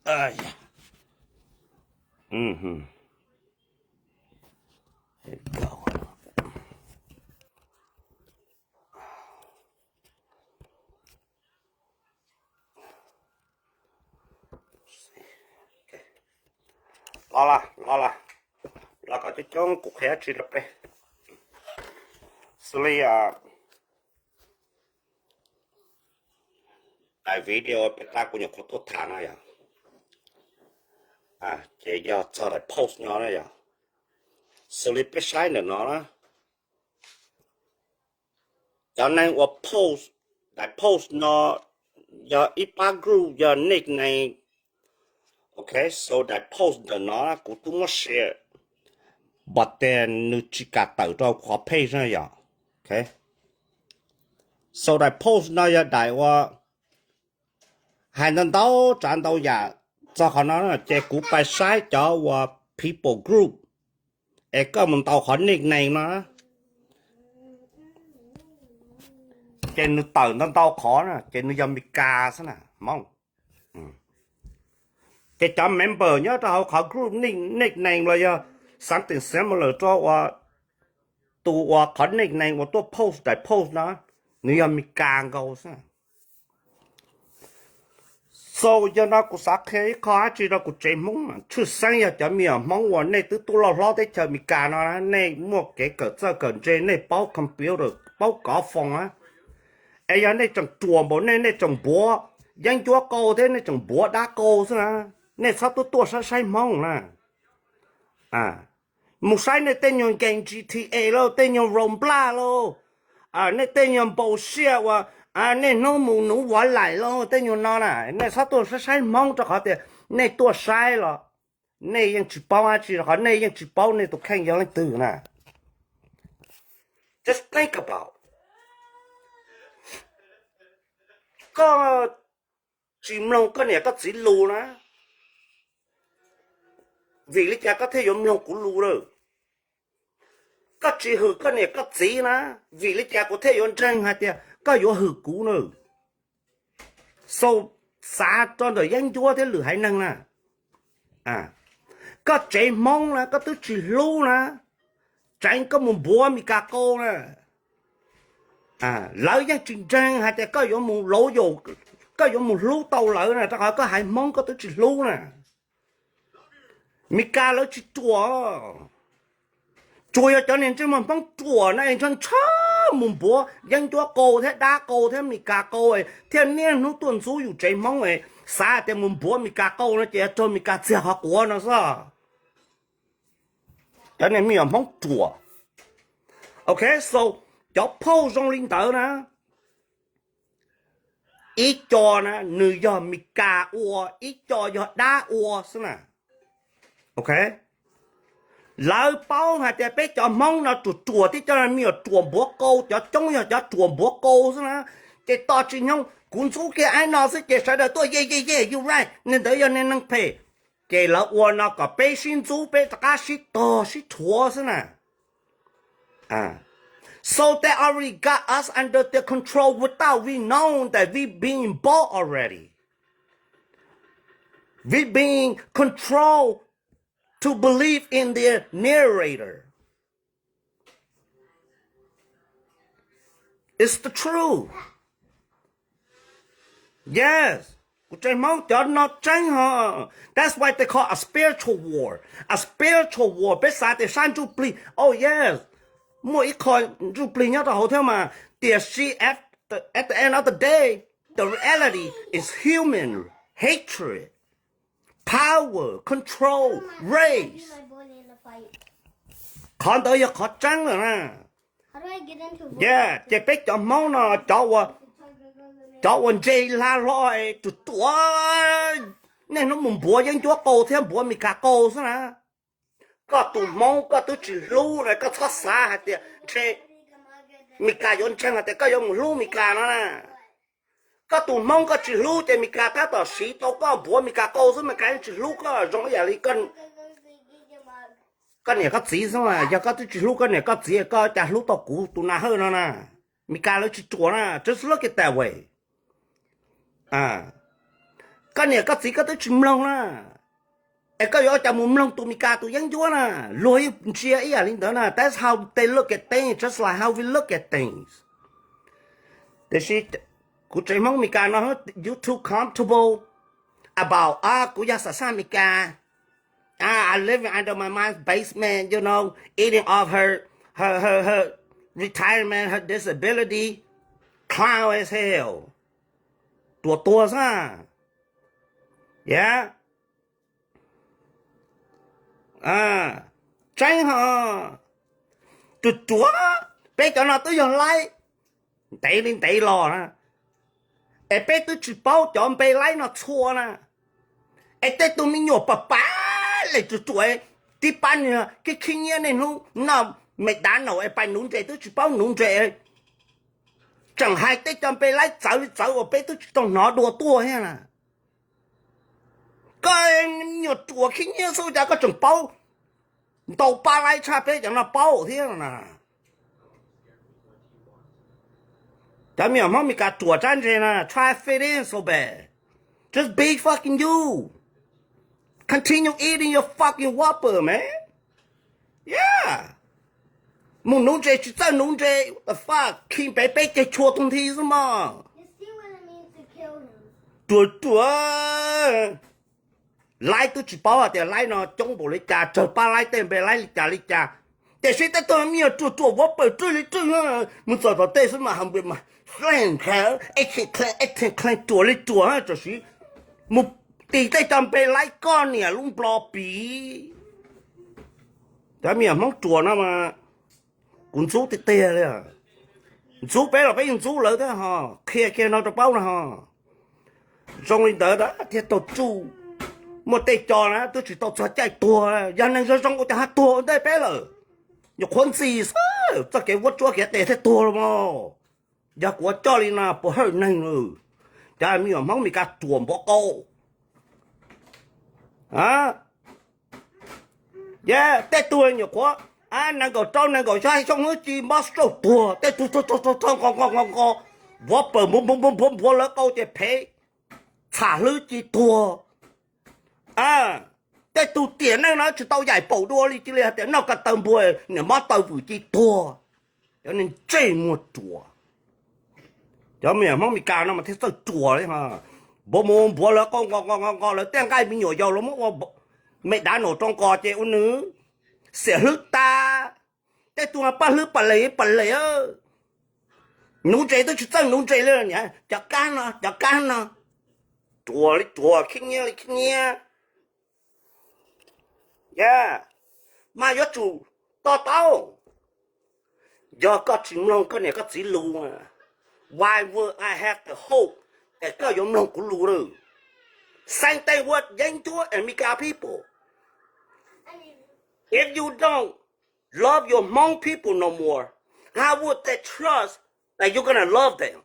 Aya. Mhm. Los los los los, los kom coob coob kuv qhia dab tsi rau peb. Xws li daim video peb tab kuv nyuam qhuav tuaj tham no yog, ces yog txog daim post no na yog, xws li peb saib ntawm no na, cov neeg ua post, daim post no yog ib pab group yog nickname. Ok, so daim post ntawm no kuv twb muab share, but then nws tsis kam tawm rau qhov page na yog. Ok, so daim post no yog daim uas hais ntau ntau tsav ntau yam txog qhov no na, ces kuv pais saib cov uas people group, es koj mus ntaus qhov nickname no, ces nws tawm ntau ntau qhov na, ces nws yog Meskas xwb na, Hmoob. Ces cov member nyob rau hauv qhov group nick, nickname los yog something similar rau uas tus uas qhov nickname uas tuaj post daim post no, nws yog Meskas nkaus xwb. So yog no kuv xav qhia ib qho dab tsi rau kuv tsev Hmoob, tshwj xeeb yog cov me nyuam Hmoob uas nej twb tuaj loj hlob teb chaws Amelikas no, nej muaj kev kawm txawj kawm ntse, nej paub computer, paub kov foos na, es yog nej tseem ruam npaum nej, nej tseem npuav yeeb ncuab qau thiab nej tseem npuav dab qau xwb na, nej txhob tuaj tuaj saib saib Hmoob na. Mus saib nej tej nyuag game G T A lauj, tej nyuag Roblox lauj, nej tej nyuag npau siaj uas nej hnub mus nuv uas laim lauj, tej nyuag no na, nej txhob tuaj saib saib Hmoob rau qhov tias nej tuaj saib los nej yeej tsis paub dab tsi, rau qhov nej yeej tsis paub nej tus kheej yog leej twg na. Just think about, koj tsis mloog koj niam koj txiv lus na, vim li cas koj thiaj yuav mloog kuv lus lawm? Koj tsis hwm koj niam koj txiv na, vim li cas kuv thiaj yuav ntseeg hais tias koj yuav hwm kuv na? So, xav rau ntawm yeeb ncuab thiab lwm haiv neeg na. Koj tsev Hmoob na koj twb tsis hlub na, tseev koj mus npuav Meskas qau na. Lawv yeej tsis ntseeg hais tias koj yuav mus lauj yaum, koj yuav mus hlub tau lawv na, rau qhov koj haiv Hmoob koj twb tsis hlub na. Meskas lawv tsis ruam, tsuas yog cov niag ntsej muag Hmoob ruam na es ntshaw ntshaw mus npuav yeeb ncuab qau thiab dab qau thiab Meskas qau, thiaj niaj hnub tuaj ntxub yus tsev Hmoob, xav tias mus npuav Meskas qau no ces yog raug Meskas txiag qhov quav no xwb. Cov niag me nyuam Hmoob ruam. Ok, so cov phauj zoo li ntawd na, ib co na nws yog Meskas ua, ib co yog dab ua xwb na. Ok, lawv paub hais tias peb cov Hmoob no ruam ruam thiab cov me nyuam ruam npuav qau, cov coob yog cov ruam npuav qau xwb na. Ces tos tsis nyoog kuv ntxub kiag aib no xwb ces sawv daws tuaj ye ye ye, you right, niag ntawd yog niag neeg phem. Ces lawv ua no kom peb sib ntxub, peb rov qab sib tog sib rhuav xwb na. So they already got us under their control without we know that we being bought already. We being controlled to believe in their narrator. It's the truth. Yes, kuv tsev Hmoob cov no tseeb ho. That's why they call a spiritual war. A spiritual war, peb xav tias sab ntsuj plig, oh yes, muaj ib qho ntsuj plig nyob rau hauv thiab mas, tiam sis at the end of the day, the reality is human hatred, power, control, race. Qhov ntawd yog qhov tseeb lawm na. Ces peb cov Hmoob no, cov ua ntse hla hlo, ruam ruam, niaj hnub mus npuav yeeb ncuab qau thiab npuav Meskas qau xwb na. Koj tus Hmoob koj twb tsis hlub na, koj txhob xav hais tias ntshe Meskas yuav ntseeg hais tias koj yuav mus hlub Meskas no na. Koj tus Hmoob koj tsis hlub ces Meskas tab tom siv tau koj npuav Meskas qau xwb, Meskas yeej tsis hlub koj zoo ib yam li koj niam koj txiv xwb mas. Yog koj twb tsis hlub koj niam koj txiv, koj cas hlub tau kuv tus nas hawj no na? Meskas lawv tsis ruam na, just look at that way. Koj niam koj txiv koj twb tsis mloog na, es koj yuav ua cas mus mloog tus Meskas tus yeeb ncuab na? Luag yeej ntsia ib yam li ntawd na. That's how they look at things, just like how we look at things. Tiam sis kuv tsev Hmoob Meskas no, you too comfortable about, ah, kuv yog xav xaj Meskas. Ah, I living under my mom's basement, you know, eating off her, her, her, her retirement, her disability. Clown as hell. Ruam tuag xwb. Yeah. Tseeb ho, ruam ruam, peb cov no twb yog laib ntev li ntev los na, es peb twb tsis paub cov npe laib no txhua na. Es tej tug me nyuam pam pam li ruam ruam, tib pab niag khib khib nyiab niaj hnub noj me dav naum es pais nuv ntses twb tsis paub nuv ntses, tseem hais tej cov npe laib txawv li txawv uas peb twb tsis tau hnov dua tuaj thiab na. Koj me nyuam ruam khib nyiab xwb cas koj tseem paub ntau pab laib tshaj peb cov no paub thiab na. Cov me nyuam Hmoob Meskas ruam tsab ntse na, try fit in so bad. Just be fucking you. Continue eating your fucking Whopper, man. Yeah. Mus nuv ntses tsis txawj nuv ntses, what the fuck, khi pem peb ceg tshua tug nthi xwb mog. Ruam ruam. Laib twb tsis paub hais tias laib no coob npaum li cas, tsawg pab laib, tej npe laib li cas li cas. Tiam sis tej tug me nyuam ruam ruam Whopper rwj li rwj, mus txog tom tej xwb mas hais mas flan kha, ej khe khe, ej khe khe, ruam li ruam, tam sim mus tis tej cov npe laib koj niam lub nplo piv. Cov me nyuam Hmoob ruam no mas kuv ntxub tiag tiag li. Ntxub peb los peb yeej ntxub lawv thiab ho, qhia kiag no rau paub no ho. Zoo li ntawd thiaj tau tsuj. Muaj tej co na twb tsis tau txog caij tuag, yog neeg zoo zoo ua cas ho tuag ua ntej peb lawm. Nyuam qhuav ntxi xwb txoj kev vuab tsuab khiav tes thiaj tuag los mas. Yog kuv ua coj li no puas hawj neeg lawm? Cov me nyuam Hmoob Meskas ruam npov qau. Tej tug nyuam qhuav nees nkaum rau nees nkaum xya xyoo hlwb ci mob stroke tuag, tej tug tuag tuag tuag nqo nqo nqo nqo, Whopper npuav npuav npuav npuav lawv qau ces phem, txham hlwb ci tuag. Tej tug tiam neej no tsis tau yaim paum dua li, cia li hais tias noj ko taw npua niam mob taw vwm ci tuag. Cov neeg ntsej muag ruam. Cov me nyuam Hmoob Meskas no mas thiaj txawj ruam li ho. Npuav mus npuav lawv qau nqo nqo nqo nqo, lawv tej nqaij me nyuam yaus los muab ua me dav naum rau nqos ces ua nws xiam hlwb tas. Tej tug paj hlwb pas les pas les, nuv ntses twb tsis txawj nuv ntses li. Cov kab no, cov kab no, ruam li ruam, khib nyiab li khib nyiab. Mas yuav tsum to taub. Yog koj tsis mloog koj niam koj txiv lus, why would I have the hope that koj yuav mloog kuv lus lawm? Same thing with yeeb ncuab and Meskas people. If you don't love your Hmong people no more, how would they trust that you're gonna love them?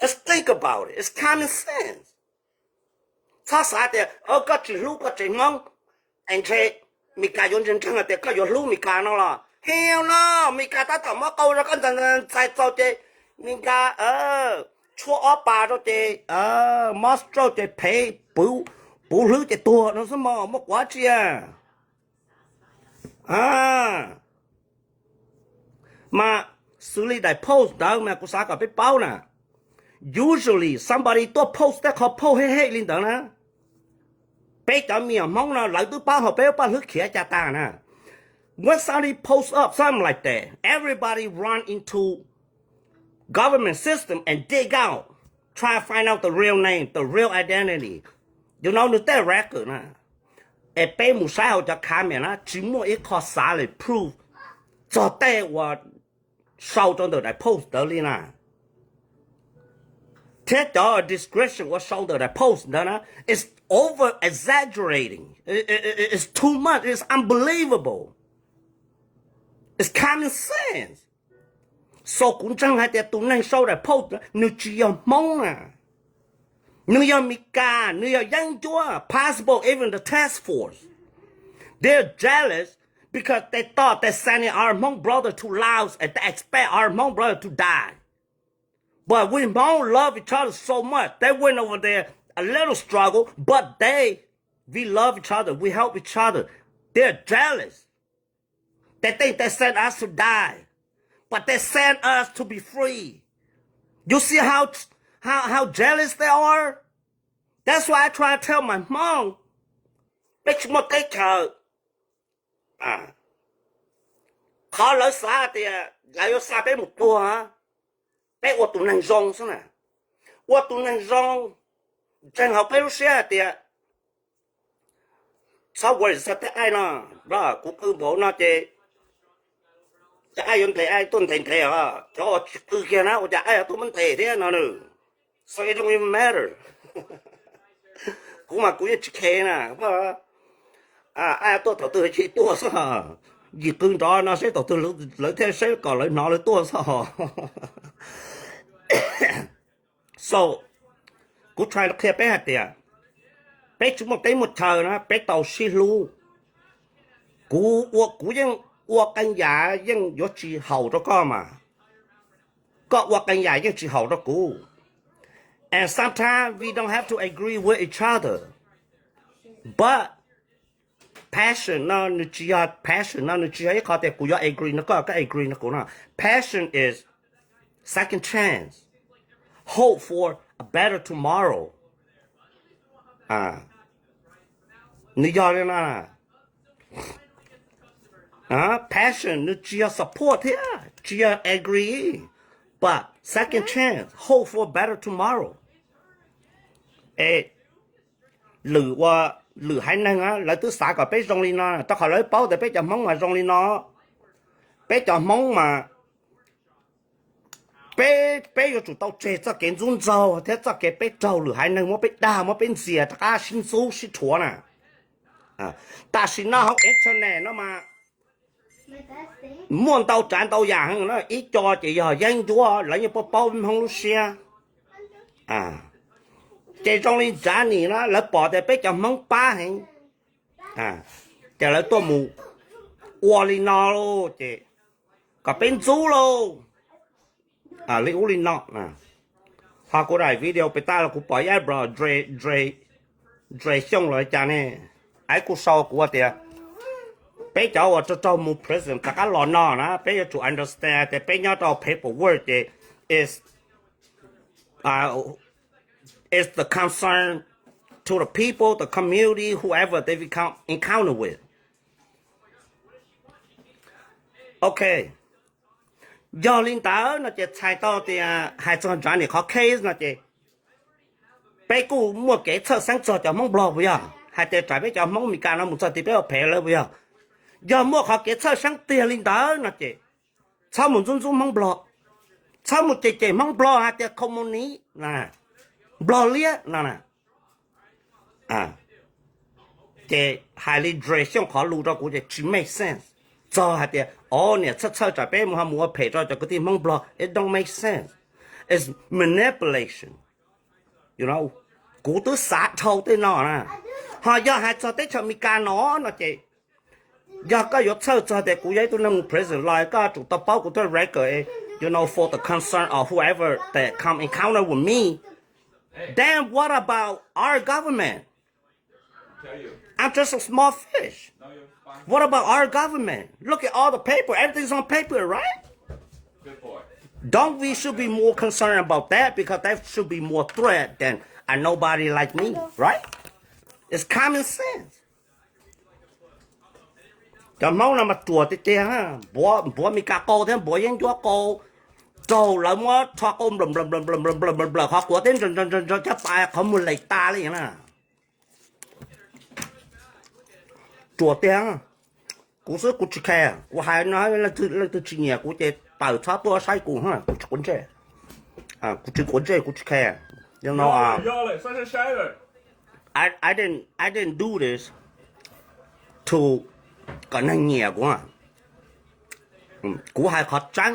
Just think about it. It's common sense. Txhob xav tias koj tsis hlub koj tsev Hmoob es ntshe Meskas yuav ntseeg ntseeg tias koj yuav hlub Meskas no los. Hell no, Meskas tab tom muab qau rau koj ntxais txaus ces Meskas tshuab ob pas rau ces mob stroke ces phem, puv hlwb ces tuag no xwb mog, muaj quav tsi a. Mas xws li daim post ntawd mas kuv xav kom peb paub na, usually somebody tuaj post tej qhov post hej hej li ntawd na, peb cov me nyuam Hmoob no lawv twb paub hauv peb lub paj hlwb khiav cas tag na. When somebody post up something like that, everybody run into government system and dig out, try to find out the real name, the real identity. You know, nws tej record na. Es peb mus saib hauv cov comment na, tsis muaj ib qho solid proof txog tej uas sau rau ntawm daim post ntawd li na. Thiab cov description uas sau ntawm daim post ntawd na, it's over exaggerating, it's too much, it's unbelievable, it's common sense. So kuv ntseeg hais tias tus neeg sau daim post nws tsis yog Hmoob na, nws yog Meskas, nws yog yeeb ncuab, possible even the task force. They're jealous because they thought that sending our Hmong brother to Laos and they expect our Hmong brother to die. But we Hmong love each other so much, they went over there a little struggle, but they, we love each other, we help each other. They're jealous. They think they sent us to die, but they sent us to be free. You see how, how, how jealous they are? That's why I try to tell my mom, peb tsis muaj teb chaws. Qhov lawv xav tias lawv yuav xa peb mus tuag, peb ua tus neeg zoo xwb na. Ua tus neeg zoo, ntseeg hauv peb lub siab hais tias txhob worry txog tej aib no, kuv qw npaum no ces tej aib yuav ntes aib tuaj ntes ntes os, cov uas tsis qw kiag na ua cas aib yuav tuaj muab ntes thiab no. So it don't even matter. Kuv mas kuv yeej tsis khe na, aib tuaj thaum twg ces tuaj xwb, yim qw nrov no seb thaum twg lawv thiaj seb kom lawv hnov lawv tuaj xwb. So kuv try qhia peb hais tias peb tsis muaj teb muaj chaw na peb tau sib hlub. Kuv ua, kuv yeej ua qee yam yeej yuav tsis haum rau koj mas, koj ua qee yam yeej tsis haum rau kuv. And sometimes we don't have to agree with each other, but passion no nws tsis yog, passion no nws tsis yog ib qho tias kuv yuav agree no koj, koj agree no kuv no. Passion is second chance, hope for a better tomorrow. Nws yog li no. Passion nws tsis yog support thiab tsis yog agree, but second chance, hope for a better tomorrow. Es lwm ua, lwm haiv neeg lawv twb xav kom peb zoo li no rau qhov lawv paub tias peb cov Hmoob mas zoo li no. Peb cov Hmoob mas peb, peb yuav tsum tau tseg txoj kev ntxub ntxaug thiab txoj kev peb raug lwm haiv neeg muab peb dag muab peb ntxias rov qab sib ntxub sib rhuav na. Tam sim no hauv internet no mas muaj ntau tsav ntau yam heev na, ib co ces yog yeeb ncuab, lawv yeej paub paub Hmoob lub siab. Ces zoo li Johnny na lawv pom tias peb cov Hmoob pab heev, ces lawv tuaj mus ua li no lauj, ces kom peb ntxub lauj, li ub li no. Ho kuv daim video pem tas los kuv pom ib bro Dre, Dre Xyooj los cas ne, aib kuj sau kuv tias peb cov uas raug raug mus prison rov qab los no na peb yuav tsum understand tias peb nyob rau paperwork ces is, is the concern to the people, the community, whoever they become encounter with. Ok, yog li ntawd no ces txhais tau tias hais txog Johnny qhov case no ces peb kuj muaj kev txhawj xeeb txog cov Hmoob Nplog puas yog? Hais tias tsam peb cov Hmoob Meskas no mus txog tid peb ua phem lawv puas yog? Yog muaj qhov kev txhawj xeeb tiag li ntawd no ces txhob mus ntxub ntxub Hmoob Nplog, txhob mus cem cem Hmoob Nplog hais tias communist, Nplog liab no. Ces hais li Dre Xyooj qhov lus rau kuv ces tsis make sense. Txog hais tias o niam txhawj txhawj tsam peb mus ho mus ua phem rau cov kwv tij Hmoob Nplog, it don't make sense. It's manipulation. Kuv twb xav dhau tej no na. Ho yog hais txog teb chaws Meskas no no ces yog koj yuav txhawj txog tias kuv yog ib tug neeg mus prison los koj tsum tau paub kuv tej record, you know, for the concern of whoever that come encounter with me. Then what about our government? I'm just a small fish. What about our government? Look at all the paper. Everything's on paper, right? Don't we should be more concerned about that because that should be more threat than a nobody like me, right? It's common sense. Cov Hmoob no mas ruam tiag tiag, npuav Meskas qau thiab npuav yeeb ncuab qau, raug lawv muab rho qau nplawm nplawm nplawm nplawm nplawm nplawm nplawm nplawm qhov quav teb ntsawg ntsawg ntsawg ntsawg caj pas qhov muag lees tas li na. Ruam tiag, kuv xwb kuv tsis care, kuv hais no leej twg tsis nyiam kuv ces tawm txhob tuaj saib kuv, kuv tsis quav ntsej, kuv tsis quav ntsej kuv tsis care. I didn't do this to kom neeg nyiam kuv, kuv hais qhov tseeb.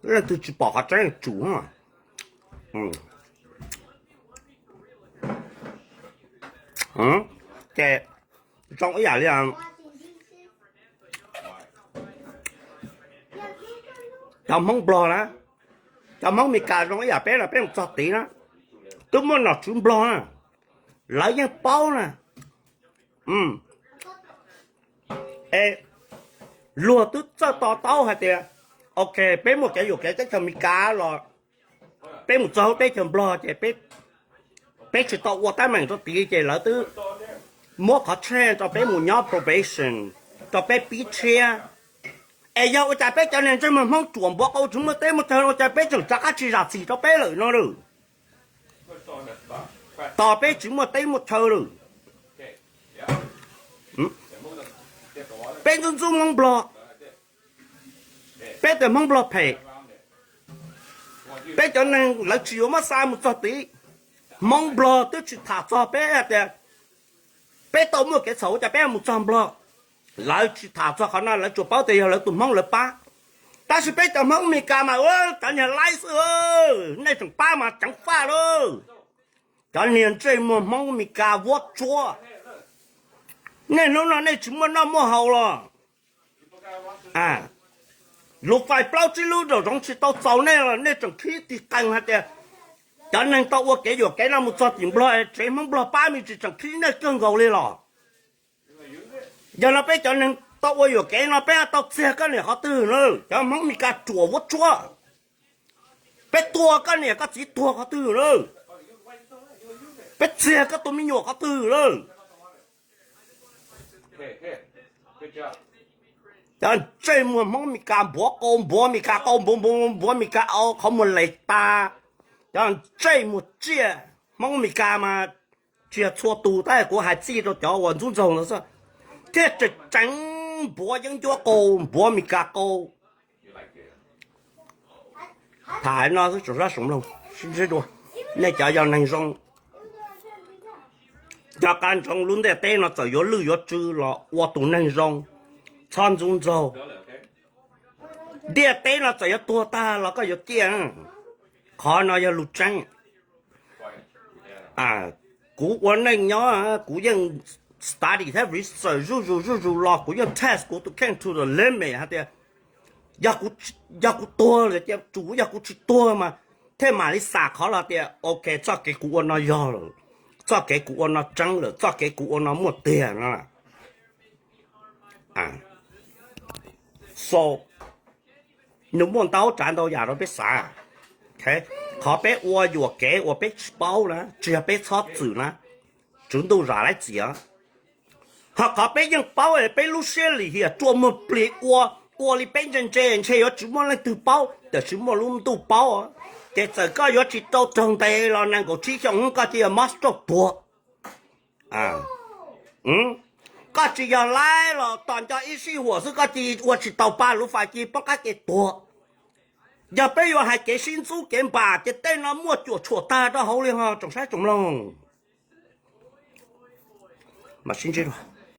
Leej twg tsis pom qhov tseeb tsum. Ces zoo ib yam li cov Hmoob Nplog na, cov Hmoob Meskas zoo ib yam peb no peb mus txog tid na, twb muaj nom tswv Nplog na, lawv yeej paub na. Es luag twb txawj to taub hais tias, ok, peb muaj kev yuam kev teb chaws Amelikas los peb mus txog hauv teb chaws Nplog ces peb tsis tau ua teeb meem rau tid ces lawv twb muab qhov tsheej rau peb mus nyob probation, rau peb pib tshiab. Es yog ua cas peb cov niag ntsej muag Hmoob ruam npuav qau tsis muaj teb muaj chaw ua cas peb tseem rov qab tsis zam txim rau peb lawm no lawm? Tos peb tsis muaj teb muaj chaw lawm. Peb ntxub ntxub Hmoob Nplog, peb tias Hmoob Nplog phem, peb cov neeg lawv tsis yuav muab xa mus txog tid. Hmoob Nplog twb tsis tham txog peb hais tias peb tau muaj kev txhaum ua cas peb mus txog Nplog. Lawv tsis tham txog qhov no, lawv tsuas paub tias yog lawv tus Hmoob lawv pab. Tab sis peb cov Hmoob Amelikas mas ua cov niag laib xwb, nej tseem pab mas ceev faj lauj. Cov niag ntsej muag Hmoob Amelikas vuab tsuab, nej hnub no nej tsis muaj noj muaj haus los? Lus fais plaub tsib lub nraum zoov tsis tau txaus nej los nej tseem khib tig qees hais tias cov neeg tau ua kev yuam kev no mus txog tim Nplog, tsev Hmoob Nplog pab me ntsis tseem khib nej kawg nkaus li los? Yog no peb cov neeg tau ua yuam kev no peb tau txiag koj niam qhov twg na? Cov Hmoob Amelikas ruam vuab tsuab, peb tua koj niam koj txiv tuag qhov twg na? Peb txiag koj tus me nyuam qhov twg na? Cov ntsej muag Hmoob Amelikas npuav qau, npuav Amelikas qau, npuav npuav npuav Amelikas qhov muag les tas. Cov ntsej muag tsiaj Hmoob Amelikas mas tsis yog txhua tus tab kuv hais txij rau cov uas ntxub ntxaug no xwb, thiaj tseem tseev npuav yeeb ncuab qau, npuav Amelikas qau. Tham no xwb tsoom saib tsoom mloog, sib ntsib dua. Nej cov yog neeg zoo, nco qab ntsoov lub ntiaj teb no txawm yuav lwj yuav tsw los ua tus neeg zoo, txhob ntxub ntxaug. Ntiaj teb no txawm yuav tuag tag los koj yuav ciaj. Qhov no yog lus tseeb. Kuv ua neej nyob kuv yeej study thiab research zuj zus zuj zus los kuv yeej test kuv tus kheej to the limit hais tias yog kuv tuag lawm ces tsuas yog kuv tsis tuag mas thiaj mam li xam qhov los tias ok, txoj kev kuv ua no yog lawm, txoj kev kuv ua no tseeb lawm, txoj kev kuv ua no muaj tiag no. So nws muaj ntau tsav ntau yam rau peb xav. Qhov peb ua yuam kev uas peb tsis paub na tsis yog peb txhob txwm na, tswv ntuj zam laib txiav. Ho qhov peb yeej paub es peb lub siab lim hiam rua muag plig ua, ua li peb ntse ntse ntshe yuav tsis muaj leej twg paub tiam sis muaj lub ntuj paub. Ces txawm koj yuav tsis tau raug ntes los nees nkaum tsib xyoos koj cia li mob stroke tuag. Koj tsis yog laib los tos nco ib sij huam xwb koj cia li ua tsis tau pa lub fais cia li poob qab ke tuag. Yog peb yuav hais kev sib ntxub kev npam ces tej no muaj cuam tshuam tag rau hauv li ho tsoom saib tsoom mloog. Mas sib ntsib dua.